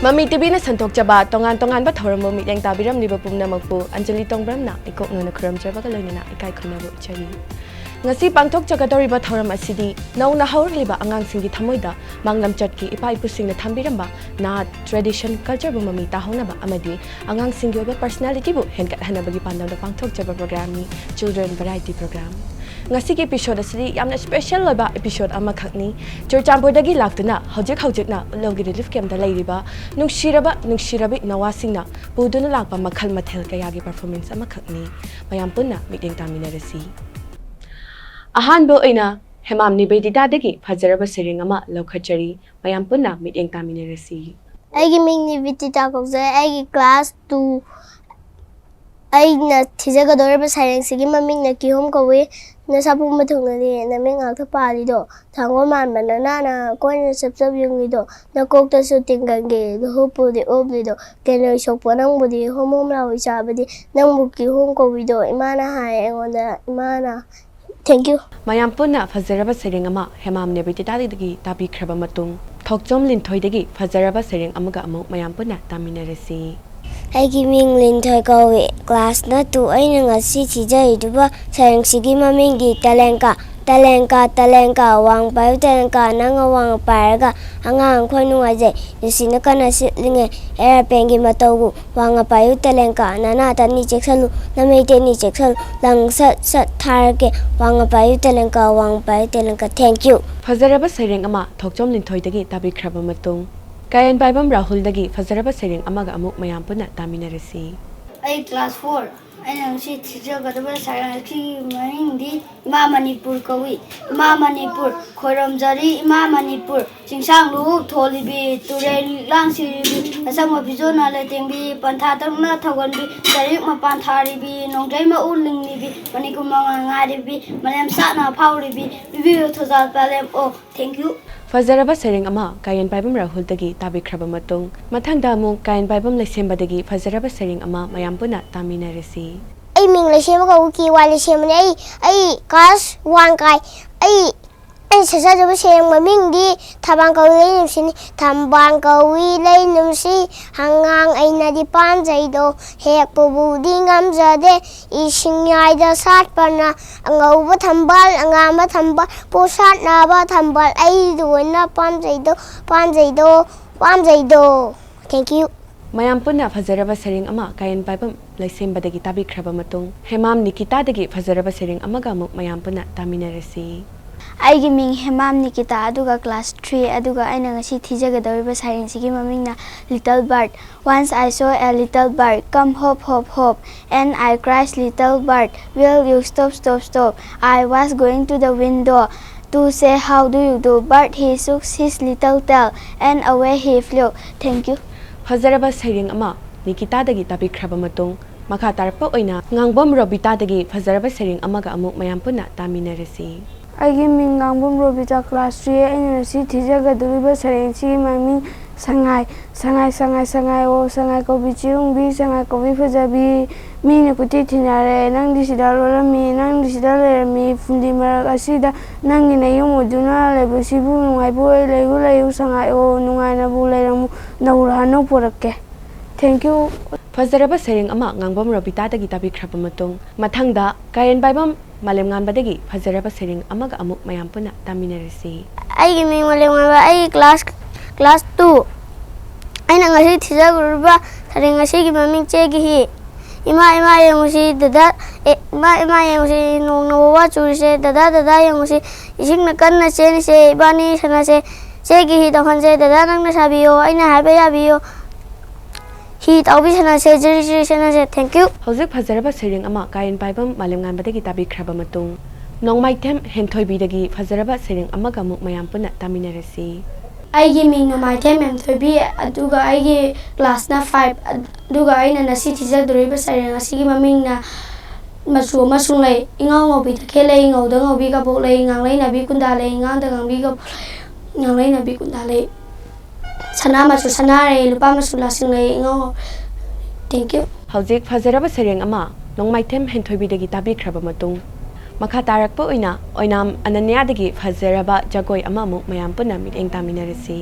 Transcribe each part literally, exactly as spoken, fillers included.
ꯃꯃꯤ ꯇꯤꯚꯤꯅ ꯁꯟꯗꯣꯛꯆꯕ ꯇꯣꯉꯥꯟ ꯇꯣꯉꯥꯟꯕ ꯊꯧꯔꯝꯕꯨ ꯃꯤꯠꯌꯦꯡ ꯇꯥꯕꯤꯔꯝꯂꯤꯕ ꯄꯨꯝꯅꯃꯛꯄꯨ ꯑꯟꯖꯂꯤ ꯇꯣꯡꯕ꯭ꯔꯝꯅ ꯏꯀꯣꯛꯅꯅ ꯈꯨꯔꯨꯝꯖꯕꯒ ꯂꯣꯏꯅꯅ ꯏꯀꯥꯏ ꯈꯨꯝꯅꯕ ꯎꯠꯆꯔꯤ꯫ ꯉꯁꯤ ꯄꯥꯡꯊꯣꯛꯆꯒꯗꯧꯔꯤꯕ ꯊꯧꯔꯝ ꯑꯁꯤꯗꯤ ꯅꯧꯅ ꯍꯧꯔꯛꯂꯤꯕ ꯑꯉꯥꯡꯁꯤꯡꯒꯤ ꯊꯃꯣꯏꯗ ꯃꯥꯡꯂꯝꯆꯠꯀꯤ ꯏꯄꯥ ꯏꯄꯨꯁꯤꯡꯅ ꯊꯝꯕꯤꯔꯝꯕ ꯅꯥꯠ, tradition, cultureꯕꯨ ꯃꯃꯤ ꯇꯥꯍꯧꯅꯕ ꯑꯃꯗꯤ ꯑꯉꯥꯡꯁꯤꯡꯒꯤ ꯑꯣꯏꯕ personalityꯕꯨ ꯍꯦꯟꯒꯠꯍꯟꯅꯕꯒꯤ ꯄꯥꯟꯗꯝꯗ ꯄꯥꯡꯊꯣꯛꯆꯕ programꯅꯤ, Children Variety Program꯫ ꯉꯁꯤꯒꯤ episode ꯑꯁꯤꯗꯤ ꯌꯥꯝꯅ special ꯑꯣꯏꯕ episode ꯑꯃꯈꯛꯅꯤ꯫ ꯆꯨꯔꯆꯥꯟꯄꯨꯔꯗꯒꯤ ꯂꯥꯛꯇꯨꯅ ꯍꯧꯖꯤꯛ ꯍꯧꯖꯤꯛꯅ ꯎꯠꯂꯧꯒꯤ relief campꯇ ꯂꯩꯔꯤꯕ ꯅꯨꯡꯁꯤꯔꯕ ꯅꯨꯡꯁꯤꯔꯕꯤ ꯅꯋꯥꯁꯤꯡꯅ ꯄꯨꯗꯨꯅ ꯂꯥꯛꯄ ꯃꯈꯜ ꯃꯊꯦꯜ ꯀꯌꯥꯒꯤ performance ꯑꯃꯈꯛꯅꯤ꯫ ꯃꯌꯥꯝ ꯄꯨꯟꯅ ꯃꯤꯠꯌꯦꯡ ꯇꯥꯃꯤꯟꯅꯔꯁꯤ꯫ ꯑꯍꯥꯟꯕ ꯑꯣꯏꯅ ꯍꯦꯃꯥꯝ ꯅꯤꯕꯦꯗꯤꯇꯥꯗꯒꯤ ꯐꯖꯔꯕ ꯁꯩꯔꯦꯡ ꯑꯃ ꯂꯧꯈꯠꯆꯔꯤ꯫ ꯃꯌꯥꯝ ꯄꯨꯟꯅ ꯃꯤꯠꯌꯦꯡ ꯇꯥꯃꯤꯟꯅꯔꯁꯤ꯫ ꯑꯩꯒꯤ ꯃꯤꯡ ꯅꯤꯕꯦꯗꯤꯇꯥ ꯀꯧꯖꯩ꯫ ꯑꯩꯒꯤ class two, ꯑꯩꯅ ꯊꯤꯖꯒꯗꯧꯔꯤꯕ ꯁꯩꯔꯦꯡꯁꯤꯒꯤ ꯃꯃꯤꯡꯅ ꯀꯤꯍꯣꯝ ꯀꯧꯏ꯫ ꯅꯁꯥ ꯄꯨꯝꯕ ꯊꯨꯡꯅꯗꯤ ꯅꯃꯤꯠ ꯉꯥꯛꯇ ꯄꯥꯜꯂꯤꯗꯣ, ꯊꯥꯡꯒꯣꯜ ꯃꯥꯟꯕ ꯅꯅꯥꯅ ꯀꯣꯏꯅ ꯆꯞ ꯆꯞ ꯌꯨꯡꯂꯤꯗꯣ, ꯅꯀꯣꯛꯇꯁꯨ ꯇꯤꯡꯒꯪꯒꯤ ꯂꯨꯍꯨꯞꯄꯨꯗꯤ ꯎꯞꯂꯤꯗꯣ, ꯀꯦꯅꯣꯏ ꯁꯣꯛꯄ ꯅꯪꯕꯨꯗꯤ ꯍꯣꯝ ꯍꯣꯝ ꯂꯥꯎꯏ ꯆꯥꯕꯗꯤ, ꯅꯪꯕꯨ ꯀꯤꯍꯣꯝ ꯀꯧꯏꯗꯣ ꯏꯃꯥꯅ ꯍꯥꯏ ꯑꯩꯉꯣꯟꯗ, ꯏꯃꯥꯅ꯫ Thank you꯫ ꯃꯌꯥꯝ ꯄꯨꯟꯅ ꯐꯖꯔꯕ ꯁꯩꯔꯦꯡ ꯑꯃ ꯍꯦꯃꯥꯝ ꯅꯦꯕꯤꯇꯤꯇꯥꯗꯒꯤ ꯇꯥꯕꯤꯈ꯭ꯔꯕ ꯃꯇꯨꯡ, ꯊꯣꯛꯆꯣꯝ ꯂꯤꯟꯊꯣꯏꯗꯒꯤ ꯐꯖꯔꯕ ꯁꯩꯔꯦꯡ ꯑꯃꯒ ꯑꯃꯨꯛ ꯃꯌꯥꯝ ꯄꯨꯟꯅ ꯇꯥꯃꯤꯟꯅꯔꯁꯤ꯫ ꯑꯩꯒꯤ ꯃꯤꯡ ꯂꯤꯟꯊꯣꯏ ꯀꯧꯏ꯫ Class ꯅ two꯫ ꯑꯩꯅ ꯉꯁꯤ ꯊꯤꯖꯔꯤꯗꯨꯕ ꯁꯩꯔꯦꯡꯁꯤꯒꯤ ꯃꯃꯤꯡꯗꯤ ꯇꯦꯂꯦꯡꯀꯥ꯫ ꯇꯦꯂꯦꯡꯀꯥ, ꯇꯦꯂꯦꯡꯀꯥ, ꯋꯥꯡ ꯄꯥꯏꯌꯨ ꯇꯦꯂꯦꯡꯀꯥ, ꯅꯪꯅ ꯋꯥꯡ ꯄꯥꯏꯔꯒ ꯑꯉꯥꯡ ꯑꯩꯈꯣꯏ ꯅꯨꯡꯉꯥꯏꯖꯩ꯫ ꯅꯨꯡꯁꯤꯅ ꯀꯟꯅ ꯁꯤꯠꯂꯤꯉꯩ ꯑꯦꯔꯣꯄ꯭ꯂꯦꯟꯒꯤ ꯃꯇꯧꯕꯨ ꯋꯥꯡꯅ ꯄꯥꯏꯌꯨ ꯇꯦꯂꯦꯡꯀꯥ, ꯅꯅꯥ ꯇꯅꯤ ꯆꯦꯛꯁꯜꯂꯨ, ꯅꯃꯩ ꯇꯦꯅꯤ ꯆꯦꯛꯁꯜꯂꯨ, ꯂꯪ ꯁꯠ ꯁꯠ ꯊꯥꯔꯒꯦ, ꯋꯥꯡꯅ ꯄꯥꯏꯌꯨ ꯇꯦꯂꯦꯡꯀꯥ, ꯋꯥꯡꯅ ꯄꯥꯏꯌꯨ ꯇꯦꯂꯦꯡꯀꯥ꯫ Thank you꯫ ꯐꯖꯔꯕ ꯁꯩꯔꯦꯡ ꯑꯃ ꯊꯣꯛꯆꯣꯝ ꯂꯤꯟꯊꯣꯏꯗꯒꯤ ꯇꯥꯕꯤꯈ꯭ꯔꯕ ꯃꯇꯨꯡ, ꯀꯥꯌꯦꯟ ꯄꯥꯏꯕꯝ ꯔꯥꯍꯨꯜꯗꯒꯤ ꯐꯖꯔꯕ ꯁꯩꯔꯦꯡ ꯑꯃꯒ ꯑꯃꯨꯛ ꯃꯌꯥꯝ ꯄꯨꯟꯅ ꯇꯥꯃꯤꯟꯅꯔꯁꯤ꯫ ꯑꯩ class four꯫ ꯑꯩꯅ ꯉꯁꯤ ꯊꯤꯖꯒꯗꯕ ꯁꯩꯔꯦꯡ ꯑꯁꯤꯒꯤ ꯃꯃꯤꯡꯗꯤ ꯏꯃꯥ ꯃꯅꯤꯄꯨꯔ ꯀꯧꯏ꯫ ꯏꯃꯥ ꯃꯅꯤꯄꯨꯔ, ꯈꯣꯏꯔꯝꯖꯔꯤ ꯏꯃꯥ ꯃꯅꯤꯄꯨꯔ, ꯆꯤꯡꯁꯥꯡ ꯂꯨꯍꯨꯞ ꯊꯣꯜꯂꯤꯕꯤ, ꯇꯨꯔꯦꯜ ꯂꯤꯛꯂꯥꯡ ꯁꯤꯔꯤꯕꯤ, ꯑꯁꯪꯕ ꯐꯤꯖꯣꯜꯅ ꯂꯩꯇꯦꯡꯕꯤ, ꯄꯟꯊꯥ ꯇꯔꯨꯛꯅ ꯊꯧꯒꯟꯕꯤ, ꯆꯔꯤꯛ ꯃꯄꯥꯟ ꯊꯥꯔꯤꯕꯤ, ꯅꯣꯡꯖꯩ ꯃꯎ ꯂꯤꯡꯂꯤꯕꯤ, ꯃꯅꯤꯀꯨꯝ ꯃꯉꯥꯜ ꯉꯥꯏꯔꯤꯕꯤ, ꯃꯥꯂꯦꯝ ꯁꯥꯠꯅ ꯐꯥꯎꯔꯤꯕꯤ, ꯄꯤꯕꯤꯌꯨ ꯊꯧꯖꯥꯜ ꯄꯥꯂꯦꯝ ꯑꯣ꯫ Thank you꯫ ꯐꯖꯔꯕ ꯁꯩꯔꯦꯡ ꯑꯃ ꯀꯥꯌꯦꯟ ꯄꯥꯏꯕꯝ ꯔꯥꯍꯨꯜꯗꯒꯤ ꯇꯥꯕꯤꯈ꯭ꯔꯕ ꯃꯇꯨꯡ, ꯃꯊꯪꯗ ꯑꯃꯨꯛ ꯀꯥꯌꯦꯟ ꯄꯥꯏꯕꯝ ꯂꯩꯁꯦꯝꯕꯗꯒꯤ ꯐꯖꯔꯕ ꯁꯩꯔꯦꯡ ꯑꯃ ꯃꯌꯥꯝ ꯄꯨꯟꯅ ꯇꯥꯃꯤꯟꯅꯔꯁꯤ꯫ ꯑꯩ ꯃꯤꯡ ꯂꯩꯁꯦꯝꯕ ꯀꯧꯏ, ꯀꯦ ꯋꯥꯏ ꯂꯩꯁꯦꯝꯕꯅꯤ꯫ ꯑꯩ, ꯑꯩ class one ꯀꯥꯏ꯫ ꯑꯩ, ꯑꯩꯅ ꯁꯛꯆꯖꯕ ꯁꯩꯔꯦꯡ ꯃꯃꯤꯡꯗꯤ ꯊꯝꯕꯥꯜ ꯀꯧꯏ ꯂꯩꯅꯨꯡꯁꯤꯅꯤ꯫ ꯊꯝꯕꯥꯜ ꯀꯧꯏ ꯂꯩꯅꯨꯡꯁꯤ, ꯍꯉꯥꯡ ꯑꯩꯅꯗꯤ ꯄꯥꯝꯖꯩꯗꯣ, ꯍꯦꯛꯄꯕꯨꯗꯤ ꯉꯝꯖꯗꯦ, ꯏꯁꯤꯡ ꯌꯥꯏꯗ ꯁꯥꯠꯄꯅ, ꯑꯉꯧꯕ ꯊꯝꯕꯥꯜ, ꯑꯉꯥꯡꯕ ꯊꯝꯕꯥꯜ, ꯄꯣꯁꯥꯠꯅꯕ ꯊꯝꯕꯥꯜ, ꯑꯩꯗ ꯑꯣꯏꯅ ꯄꯥꯝꯖꯩꯗꯣ, ꯄꯥꯝꯖꯩꯗꯣ, ꯄꯥꯝꯖꯩꯗꯣ꯫ Thank you꯫ ꯃꯌꯥꯝ ꯄꯨꯟꯅ ꯐꯖꯔꯕ ꯁꯩꯔꯦꯡ ꯑꯃ ꯀꯥꯌꯦꯟ ꯄꯥꯏꯕꯝ ꯂꯩꯁꯦꯝꯕꯗꯒꯤ ꯇꯥꯕꯤꯈ꯭ꯔꯕ ꯃꯇꯨꯡ, ꯍꯦꯃꯥꯝ ꯅꯤꯀꯤꯇꯥꯗꯒꯤ ꯐꯖꯔꯕ ꯁꯩꯔꯦꯡ ꯑꯃꯒ ꯑꯃꯨꯛ ꯃꯌꯥꯝ ꯄꯨꯟꯅ ꯇꯥꯃꯤꯟꯅꯔꯁꯤ꯫ ꯑꯩꯒꯤ ꯃꯤꯡ ꯍꯦꯃꯥꯝ ꯅꯤꯀꯤꯇꯥ, ꯑꯗꯨꯒ class three, ꯑꯗꯨꯒ ꯑꯩꯅ ꯉꯁꯤ ꯊꯤꯖꯒꯗꯧꯔꯤꯕ ꯁꯩꯔꯦꯡꯁꯤꯒꯤ ꯃꯃꯤꯡꯅ Little Bird꯫ Once I saw a little bird come hop, hop, hop, and I cried, "Little bird, will you stop, stop, stop?" I was going to the window to say, "How do you do?" But he shook his little tail and away he flew. Thank you. ꯐꯖꯔꯕ ꯁꯩꯔꯦꯡ ꯑꯃ ꯅꯤꯀꯤꯇꯥꯗꯒꯤ ꯇꯥꯕꯤꯈ꯭ꯔꯕ ꯃꯇꯨꯡ, ꯃꯈꯥ ꯇꯥꯔꯛꯄ ꯑꯣꯏꯅ ꯉꯥꯡꯕꯝ ꯔꯣꯕꯤꯇꯥꯗꯒꯤ ꯐꯖꯔꯕ ꯁꯩꯔꯦꯡ ꯑꯃꯒ ꯑꯃꯨꯛ ꯃꯌꯥꯝ ꯄꯨꯟꯅ ꯇꯥꯃꯤꯟꯅꯔꯁꯤ꯫ ꯑꯩꯒꯤ ꯃꯤꯡ ꯉꯥꯡꯕꯝ ꯔꯣꯕꯤꯇꯥ, class three꯫ ꯑꯩꯅ ꯉꯁꯤ ꯊꯤꯖꯒꯗꯧꯔꯤꯕ ꯁꯩꯔꯦꯡꯁꯤꯒꯤ ꯃꯃꯤꯡ ꯁꯉꯥꯏ꯫ ꯁꯉꯥꯏ, ꯁꯉꯥꯏ, ꯁꯉꯥꯏ ꯑꯣ, ꯁꯉꯥꯏ ꯀꯧꯕꯤ ꯆꯤꯔꯨꯡꯕꯤ, ꯁꯉꯥꯏ ꯀꯧꯕꯤ ꯐꯖꯕꯤ, ꯃꯤꯅ ꯀꯣꯏꯊꯤ ꯊꯤꯅꯔꯦ, ꯅꯪꯗꯤ ꯁꯤꯗ ꯂꯣꯜꯂꯝꯃꯤ, ꯅꯪꯗꯤ ꯁꯤꯗ ꯂꯩꯔꯝꯃꯤ, ꯐꯨꯝꯗꯤ ꯃꯔꯛ ꯑꯁꯤꯗ ꯅꯪꯒꯤ ꯅꯌꯨꯝ ꯑꯣꯏꯗꯨꯅ ꯂꯩꯕꯁꯤꯕꯨ ꯅꯨꯡꯉꯥꯏꯕꯣꯏ꯫ ꯂꯩꯌꯨ, ꯂꯩꯌꯨ ꯁꯉꯥꯏ ꯑꯣ, ꯅꯨꯡꯉꯥꯏꯅꯕꯨ ꯂꯩꯔꯝꯃꯨ, ꯅꯧꯔꯥ ꯍꯅꯧ ꯄꯣꯔꯛꯀꯦ꯫ Thank you꯫ ꯐꯖꯔꯕ ꯁꯩꯔꯦꯡ ꯑꯃ ꯉꯥꯡꯕꯝ ꯔꯣꯕꯤꯇꯥꯗꯒꯤ ꯇꯥꯕꯤꯈ꯭ꯔꯕ ꯃꯇꯨꯡ, ꯃꯊꯪꯗ ꯀꯥꯌꯦꯟ ꯄꯥꯏꯕꯝ ꯃꯥꯂꯦꯝꯉꯥꯟꯕꯗꯒꯤ ꯐꯖꯔꯕ ꯁꯩꯔꯦꯡ ꯑꯃꯒ ꯑꯃꯨꯛ ꯃꯌꯥꯝ ꯄꯨꯟꯅ ꯇꯥꯃꯤꯟꯅꯔꯁꯤ꯫ ꯑꯩꯒꯤ ꯃꯤꯡ ꯃꯥꯂꯦꯝꯉꯥꯟꯕ, ꯑꯩꯒꯤ class, class two꯫ ꯑꯩꯅ ꯉꯁꯤ ꯊꯤꯖꯒꯗꯧꯔꯤꯕ ꯁꯩꯔꯦꯡ ꯑꯁꯤꯒꯤ ꯃꯃꯤꯡ ꯆꯦꯒꯤ ꯍꯤ꯫ ꯏꯃꯥ, ꯏꯃꯥ ꯌꯦꯡꯉꯨꯁꯤ, ꯗꯗꯥ, ꯑꯦ, ꯏꯃꯥ, ꯏꯃꯥ ꯌꯦꯡꯉꯨꯁꯤ, ꯅꯣꯡꯅ ꯋꯥ ꯆꯨꯔꯤꯁꯦ, ꯗꯗꯥ, ꯗꯗꯥ ꯌꯦꯡꯉꯨꯁꯤ, ꯏꯁꯤꯡꯅ ꯀꯟꯅ ꯆꯦꯜꯂꯤꯁꯦ, ꯏꯕꯥꯅꯤ ꯁꯥꯟꯅꯁꯦ, ꯆꯦꯒꯤ ꯍꯤ ꯇꯧꯍꯟꯁꯦ, ꯗꯗꯥ ꯅꯪꯅ ꯁꯥꯕꯤꯌꯣ, ꯑꯩꯅ ꯍꯥꯏꯕ ꯌꯥꯕꯤꯌꯣ, ꯍꯤ ꯇꯧꯕꯤ ꯁꯥꯟꯅꯁꯦ, ꯖꯤꯔꯤ ꯖꯤꯔꯤ ꯁꯥꯟꯅꯁꯦ꯫ Thank you꯫ ꯍꯧꯖꯤꯛ ꯐꯖꯔꯕ ꯁꯩꯔꯦꯡ ꯑꯃ ꯀꯥꯌꯦꯟ ꯄꯥꯏꯕꯝ ꯃꯥꯂꯦꯝꯉꯥꯟꯕꯗꯒꯤ ꯇꯥꯕꯤꯈ꯭ꯔꯕ ꯃꯇꯨꯡ, ꯅꯣꯡꯃꯥꯏꯊꯦꯝ ꯍꯦꯟꯊꯣꯏꯕꯤꯗꯒꯤ ꯐꯖꯔꯕ ꯁꯩꯔꯦꯡ ꯑꯃꯒ ꯑꯃꯨꯛ ꯃꯌꯥꯝ ꯄꯨꯟꯅ ꯇꯥꯃꯤꯟꯅꯔꯁꯤ꯫ ꯑꯩꯒꯤ ꯃꯤꯡ ꯅꯣꯡꯃꯥꯏꯊꯦꯝ ꯍꯦꯟꯊꯣꯏꯕꯤ, ꯑꯗꯨꯒ ꯑꯩꯒꯤ class ꯅ five, ꯑꯗꯨꯒ ꯑꯩꯅ ꯉꯁꯤ ꯊꯤꯖꯗꯣꯔꯤꯕ ꯁꯩꯔꯦꯡ ꯑꯁꯤꯒꯤ ꯃꯃꯤꯡꯅ ꯃꯆꯨ ꯑꯃꯁꯨꯡ ꯂꯩ꯫ ꯏꯉꯥꯎ ꯉꯥꯎꯕꯤ ꯇꯈꯦꯜ ꯂꯩ, ꯉꯧꯗ ꯉꯧꯕꯤ ꯀꯕꯣꯛ ꯂꯩ, ꯉꯥꯡꯂꯩ ꯅꯥꯕꯤ ꯀꯨꯟꯗꯥ ꯂꯩ, ꯉꯥꯡꯗ ꯉꯥꯡꯕꯤ ꯀꯕꯣꯛ ꯂꯩ, ꯉꯥꯡꯂꯩ ꯅꯥꯕꯤ ꯀꯨꯟꯗꯥ ꯂꯩ꯫ ꯁꯅꯥ ꯃꯆꯨ ꯁꯅꯥꯔꯩ, ꯂꯨꯄꯥ ꯃꯆꯨ ꯂꯥꯁꯤꯡ ꯂꯩ, ꯏꯉꯥꯎ ꯉꯥꯎ-, Thank you꯫ ꯍꯧꯖꯤꯛ ꯐꯖꯔꯕ ꯁꯩꯔꯦꯡ ꯑꯃ ꯅꯣꯡꯃꯥꯏꯊꯦꯝ ꯍꯦꯟꯊꯣꯏꯕꯤꯗꯒꯤ ꯇꯥꯕꯤꯈ꯭ꯔꯕ ꯃꯇꯨꯡ, ꯃꯈꯥ ꯇꯥꯔꯛꯄ ꯑꯣꯏꯅ ꯑꯣꯏꯅꯥꯝ ꯑꯅꯟꯌꯥꯗꯒꯤ ꯐꯖꯔꯕ ꯖꯒꯣꯏ ꯑꯃ ꯑꯃꯨꯛ ꯃꯌꯥꯝ ꯄꯨꯟꯅ ꯃꯤꯠꯌꯦꯡ ꯇꯥꯃꯤꯟꯅꯔꯁꯤ꯫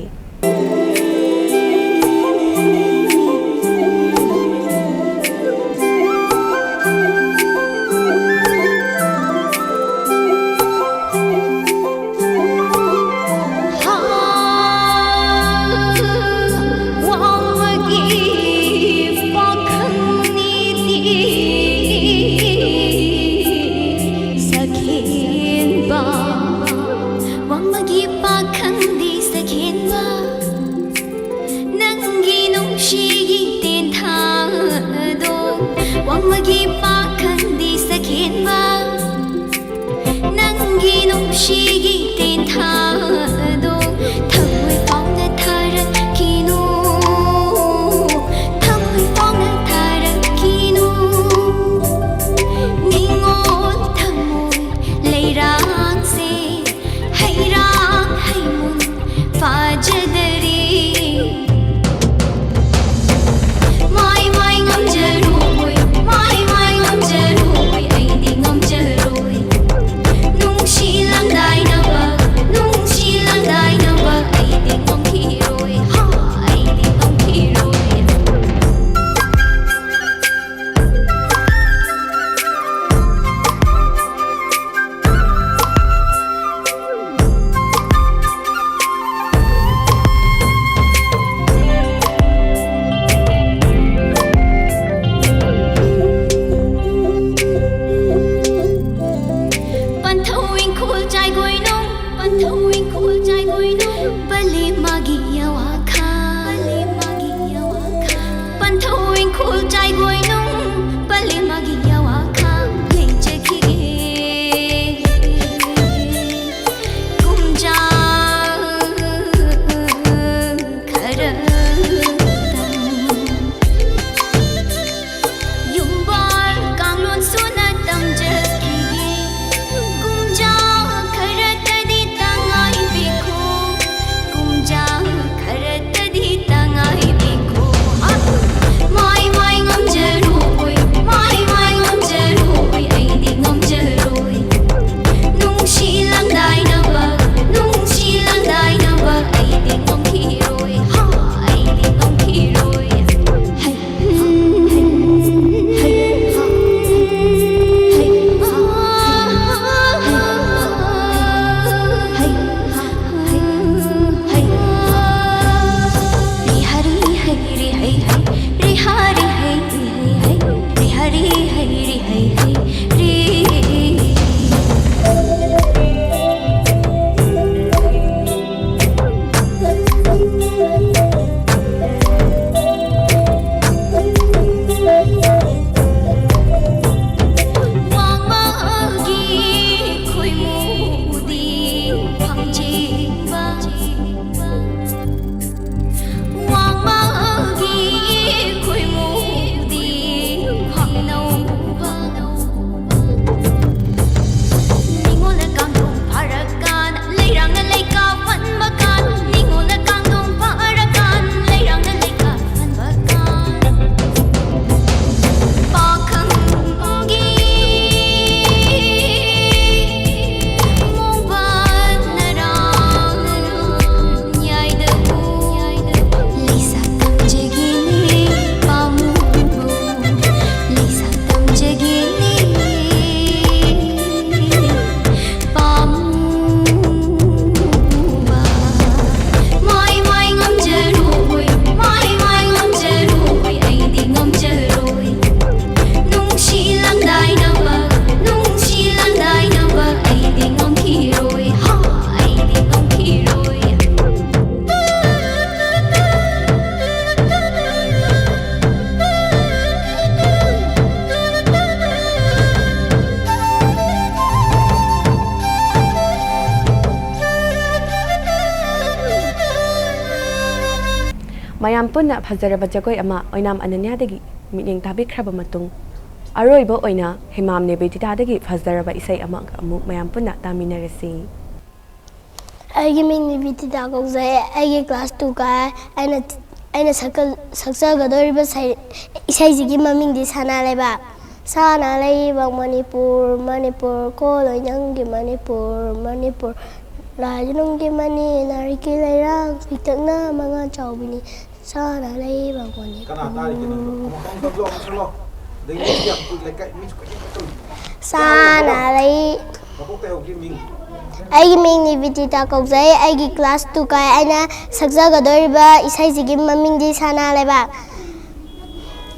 ꯋꯥꯡꯃꯒꯤ ꯄꯥꯈꯪꯗꯤ ꯁꯈꯦꯟꯕ, ꯅꯪꯒꯤ ꯅꯨꯡꯁꯤꯒꯤ ꯇꯦꯟꯊꯥꯗꯣ꯫ ꯋꯥꯡꯃꯒꯤ ꯄꯥꯈꯪꯗꯤ ꯁꯈꯦꯟꯕ, ꯅꯪꯒꯤ ꯅꯨꯡꯁꯤꯒꯤ ꯇꯦꯟꯊꯥꯗꯣ꯫ ꯊꯃꯣꯏ ꯐꯥꯎꯅ ꯊꯥꯔꯛꯈꯤꯅꯨ, ꯊꯃꯣꯏ ꯐꯥꯎꯅ ꯊꯥꯔꯛꯈꯤꯅꯨ꯫ ꯅꯤꯡꯉꯣꯜ ꯊꯃꯣꯏ ꯂꯩꯔꯥꯡꯁꯦ ꯍꯩꯔꯥꯡ ꯍꯩꯃꯨꯟ ꯃꯌꯥꯝ ꯄꯨꯟꯅ ꯐꯖꯔꯕ ꯖꯒꯣꯏ ꯑꯃ ꯑꯣꯏꯅꯥꯝ ꯑꯅꯟꯌꯥꯗꯒꯤ ꯃꯤꯠꯌꯦꯡ ꯇꯥꯕꯤꯈ꯭ꯔꯕ ꯃꯇꯨꯡ, ꯑꯔꯣꯏꯕ ꯑꯣꯏꯅ ꯍꯦꯃꯥꯝ ꯅꯦꯕꯤꯗꯤꯇꯥꯗꯒꯤ ꯐꯖꯔꯕ ꯏꯁꯩ ꯑꯃꯒ ꯑꯃꯨꯛ ꯃꯌꯥꯝ ꯄꯨꯟꯅ ꯇꯥꯃꯤꯟꯅꯔꯁꯤ꯫ ꯑꯩꯒꯤ ꯃꯤꯡ ꯅꯤꯕꯤꯗꯤꯇꯥ ꯀꯧꯖꯩ꯫ ꯑꯩꯒꯤ ꯀ꯭ꯂꯥꯁ ꯇꯨ ꯀꯥꯏ꯫ ꯑꯩꯅ ꯑꯩꯅ ꯁꯛꯀ- ꯁꯛꯆꯒꯗꯧꯔꯤꯕ ꯁꯩ- ꯏꯁꯩꯁꯤꯒꯤ ꯃꯃꯤꯡꯗꯤ ꯁꯅꯥ ꯂꯩꯕꯥꯛ꯫ ꯁꯅꯥ ꯂꯩꯕꯥꯛ ꯃꯅꯤꯄꯨꯔ, ꯃꯅꯤꯄꯨꯔ ꯀꯣꯂꯣꯏ ꯅꯪꯒꯤ ꯃꯅꯤꯄꯨꯔ, ꯃꯅꯤꯄꯨꯔ ꯂꯥꯏꯖꯅꯨꯡꯒꯤ ꯃꯅꯤ, ꯅꯥꯔꯤꯛꯀꯤ ꯂꯩꯔꯥꯡ ꯄꯤꯛꯇꯛꯅ ꯃꯉꯥꯜ ꯆꯥꯎꯕꯤꯅꯤ꯫ ꯁꯅꯥ ꯂꯩꯕꯥꯛ ꯃꯅꯤꯄꯨꯔ꯫ ꯀꯅꯥ ꯇꯥꯔꯤꯒꯦ ꯅꯪꯗꯣ? ꯑꯃꯨꯛꯇꯪ ꯀꯛꯂꯣ, ꯑꯃꯨꯛ ꯀꯛꯂꯣ꯫ ꯑꯗꯒꯤ ꯃꯤꯁꯨ ꯌꯥꯝ ꯀꯨꯏ ꯂꯩꯀꯥꯏ ꯃꯤꯁꯨ ꯀꯨꯏ ꯀꯛꯂꯣ꯫ ꯁꯅꯥ ꯂꯩ ꯃꯀꯣꯛꯇ ꯍꯧꯒꯤ ꯃꯤꯡ꯫ ꯑꯩꯒꯤ ꯃꯤꯡ ꯅꯤꯕꯤꯗꯤꯇꯥ ꯀꯧꯖꯩ꯫ ꯑꯩꯒꯤ ꯀ꯭ꯂꯥꯁ ꯇꯨ ꯀꯥꯏ꯫ ꯑꯩꯅ ꯁꯛꯆꯒꯗꯧꯔꯤꯕ ꯏꯁꯩꯁꯤꯒꯤ ꯃꯃꯤꯡꯗꯤ ꯁꯅꯥ ꯂꯩꯕꯥꯛ꯫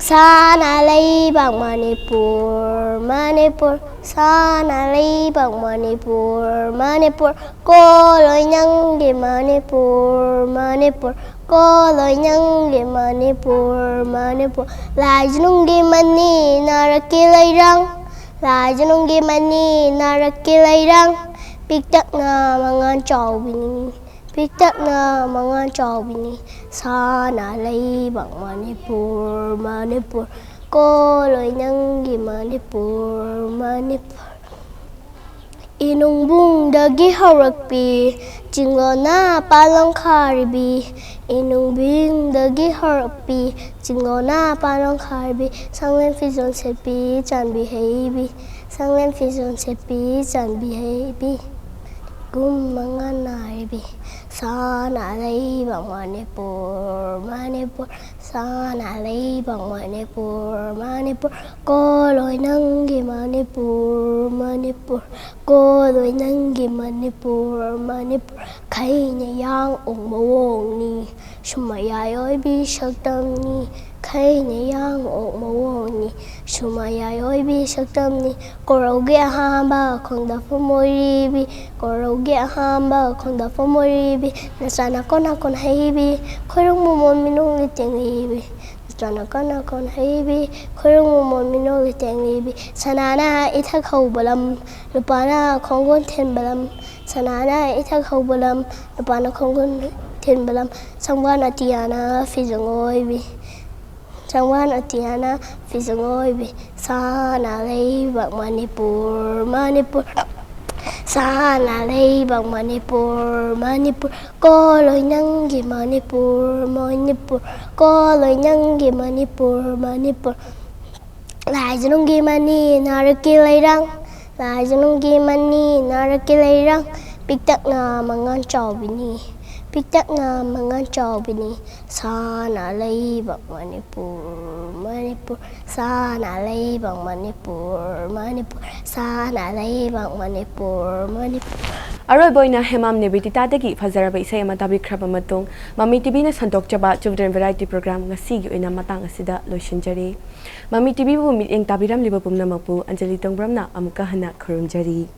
ꯁꯅꯥ ꯂꯩꯕꯥꯛ ꯃꯅꯤꯄꯨꯔ, ꯃꯅꯤꯄꯨꯔ ꯁꯅꯥ ꯂꯩꯕꯥꯛ ꯃꯅꯤꯄꯨꯔ, ꯃꯅꯤꯄꯨꯔ ꯀꯣꯂꯣꯏ ꯅꯪꯒꯤ ꯃꯅꯤꯄꯨꯔ, ꯃꯅꯤꯄꯨꯔ ꯀꯣꯂꯣꯏ ꯅꯪꯒꯤ ꯃꯅꯤꯄꯨꯔ, ꯃꯅꯤꯄꯨꯔ ꯂꯥꯏꯖꯅꯨꯡꯒꯤ ꯃꯅꯤ, ꯅꯥꯔꯛꯀꯤ ꯂꯩꯔꯥꯡ ꯂꯥꯏꯖꯅꯨꯡꯒꯤ ꯃꯅꯤ, ꯅꯥꯔꯛꯀꯤ ꯂꯩꯔꯥꯡ ꯄꯤꯛꯇꯛꯅ ꯃꯉꯥꯜ ꯆꯥꯎꯕꯤꯅꯤ, ꯄꯤꯛꯇꯛꯅ ꯃꯉꯥꯜ ꯆꯥꯎꯕꯤꯅꯤ꯫ ꯁꯅꯥ ꯂꯩꯕꯥꯛ ꯃꯅꯤꯄꯨꯔ, ꯃꯅꯤꯄꯨꯔ ꯀꯣꯂꯣꯏ ꯅꯪꯒꯤ ꯃꯅꯤꯄꯨꯔ, ꯃꯅꯤꯄꯨꯔ ꯏꯅꯨꯡꯕꯨꯡꯗꯒꯤ ꯍꯧꯔꯛꯄꯤ ꯆꯤꯡꯂꯣꯅ ꯄꯥꯂꯪ ꯈꯥꯔꯤꯕꯤ, ꯏꯅꯨꯡꯕꯨꯡꯗꯒꯤ ꯍꯧꯔꯛꯄꯤ ꯆꯤꯡꯂꯣꯅ ꯄꯥꯂꯪ ꯈꯥꯔꯤꯕꯤ, ꯁꯪꯂꯦꯟ ꯐꯤꯖꯣꯜ ꯁꯦꯠꯄꯤ ꯆꯥꯟꯕꯤ ꯍꯩꯕꯤ, ꯁꯪꯂꯦꯟ ꯐꯤꯖꯣꯜ ꯁꯦꯠꯄꯤ ꯆꯥꯟꯕꯤ ꯍꯩꯕꯤ, ꯒꯨꯝ ꯃꯉꯥꯜ ꯅꯥꯏꯕꯤ꯫ ꯁꯅꯥ ꯂꯩꯕꯥꯛ ꯃꯅꯤꯄꯨꯔ, ꯃꯅꯤꯄꯨꯔ ꯁꯅꯥ ꯂꯩꯕꯥꯛ ꯃꯅꯤꯄꯨꯔ, ꯃꯅꯤꯄꯨꯔ ꯀꯣꯂꯣꯏ ꯅꯪꯒꯤ ꯃꯅꯤꯄꯨꯔ, ꯃꯅꯤꯄꯨꯔ ꯀꯣꯂꯣꯏ ꯅꯪꯒꯤ ꯃꯅꯤꯄꯨꯔ, ꯃꯅꯤꯄꯨꯔ ꯈꯩꯅ ꯌꯥꯡ ꯑꯣꯛ ꯃꯑꯣꯡꯅꯤ꯫ ꯁꯨꯃꯌꯥꯏ ꯑꯣꯏꯕꯤ ꯁꯛꯇꯝꯅꯤ, ꯈꯩꯅ ꯌꯥꯡ ꯑꯣꯛ ꯃꯑꯣꯡꯅꯤ꯫ ꯁꯨꯃꯌꯥꯏ ꯑꯣꯏꯕꯤ ꯁꯛꯇꯝꯅꯤ꯫ ꯀꯣꯔꯧꯒꯤ ꯑꯍꯥꯟꯕ ꯈꯣꯡꯗꯥꯐꯝ ꯑꯣꯏꯔꯤꯕꯤ, ꯀꯣꯔꯧꯒꯤ ꯑꯍꯥꯟꯕ ꯈꯣꯡꯗꯥꯐꯝ ꯑꯣꯏꯔꯤꯕꯤ, ꯅꯆꯥ ꯅꯀꯣꯟ ꯅꯀꯣꯟ ꯍꯩꯕꯤ, ꯈꯣꯏꯔꯨꯡ ꯃꯃꯣꯟ ꯃꯤꯅꯣꯡꯒꯤ ꯇꯦꯡꯂꯤꯕꯤ, ꯅꯆꯥ ꯅꯀꯣꯟ ꯅꯀꯣꯟ ꯍꯩꯕꯤ, ꯈꯣꯏꯔꯨꯡ ꯃꯃꯣꯟ ꯃꯤꯅꯣꯡꯒꯤ ꯇꯦꯡꯂꯤꯕꯤ꯫ ꯁꯅꯥꯅ ꯏꯊꯛ ꯍꯧꯕ ꯂꯝ, ꯂꯨꯄꯥꯅ ꯈꯣꯡꯒꯨꯟ ꯊꯤꯟꯕ ꯂꯝ꯫ ꯁꯅꯥꯅ ꯏꯊꯛ ꯍꯧꯕ ꯂꯝ, ꯂꯨꯄꯥꯅ ꯈꯣꯡꯒꯨꯟ ꯍꯦꯟꯕ ꯂꯝ꯫ ꯁꯪꯕꯥꯟ ꯑꯇꯤꯌꯥꯅ ꯐꯤꯖꯪ ꯑꯣꯏꯕꯤ꯫ ꯁꯪꯕꯥꯟ ꯑꯇꯤꯌꯥꯅ ꯐꯤꯖꯪ ꯑꯣꯏꯕꯤ꯫ ꯁꯅꯥ ꯂꯩꯕꯥꯛ ꯃꯅꯤꯄꯨꯔ, ꯃꯅꯤꯄꯨꯔ꯫ ꯁꯅꯥ ꯂꯩꯕꯥꯛ ꯃꯅꯤꯄꯨꯔ, ꯃꯅꯤꯄꯨꯔ꯫ ꯀꯣꯜꯂꯣꯏ ꯅꯪꯒꯤ ꯃꯅꯤꯄꯨꯔ, ꯃꯅꯤꯄꯨꯔ꯫ ꯀꯣꯜꯂꯣꯏ ꯅꯪꯒꯤ ꯃꯅꯤꯄꯨꯔ, ꯃꯅꯤꯄꯨꯔ꯫ ꯂꯥꯏꯖꯅꯨꯡꯒꯤ ꯃꯅꯤ ꯅꯥꯔꯛꯀꯤ ꯂꯩꯔꯥꯡ꯫ ꯂꯥꯏꯖꯅꯨꯡꯒꯤ ꯃꯅꯤ ꯅꯥꯔꯛꯀꯤ ꯂꯩꯔꯥꯡ꯫ ꯄꯤꯛꯇꯛꯅ ꯃꯉꯥꯜ ꯆꯥꯎꯕꯤꯅꯤ꯫ ꯄꯤꯛꯇꯛꯅ ꯃꯉꯥꯜ ꯆꯥꯎꯕꯤꯅꯤ꯫ ꯁꯅꯥ ꯂꯩꯕꯥꯛ ꯃꯅꯤꯄꯨꯔ, ꯃꯅꯤꯄꯨꯔ꯫ ꯁꯅꯥ ꯂꯩꯕꯥꯛ ꯃꯅꯤꯄꯨꯔ, ꯃꯅꯤꯄꯨꯔ꯫ ꯁꯅꯥ ꯂꯩꯕꯥꯛ ꯃꯅꯤꯄꯨꯔ, ꯃꯅꯤꯄꯨꯔ꯫ ꯑꯔꯣꯏꯕ ꯑꯣꯏꯅ ꯍꯦꯃꯥꯝ ꯅꯦꯕꯤꯗꯤꯇꯥꯗꯒꯤ ꯐꯖꯔꯕ ꯏꯁꯩ ꯑꯃ ꯇꯥꯕꯤꯈ꯭ꯔꯕ ꯃꯇꯨꯡ, ꯃꯃꯤ ꯇꯤꯚꯤꯅ ꯁꯟꯗꯣꯛꯆꯕ Children Variety Program ꯉꯁꯤꯒꯤ ꯑꯣꯏꯅ ꯃꯇꯥꯡ ꯑꯁꯤꯗ ꯂꯣꯏꯁꯤꯟꯖꯔꯤ꯫ ꯃꯃꯤ ꯇꯤꯚꯤꯕꯨ ꯃꯤꯠꯌꯦꯡ ꯇꯥꯕꯤꯔꯝꯂꯤꯕ ꯄꯨꯝꯅꯃꯛꯄꯨ ꯑꯟꯖꯂꯤ ꯇꯣꯡꯕ꯭ꯔꯝꯅ ꯑꯃꯨꯛꯀ ꯍꯟꯅ ꯈꯨꯔꯨꯝꯖꯔꯤ꯫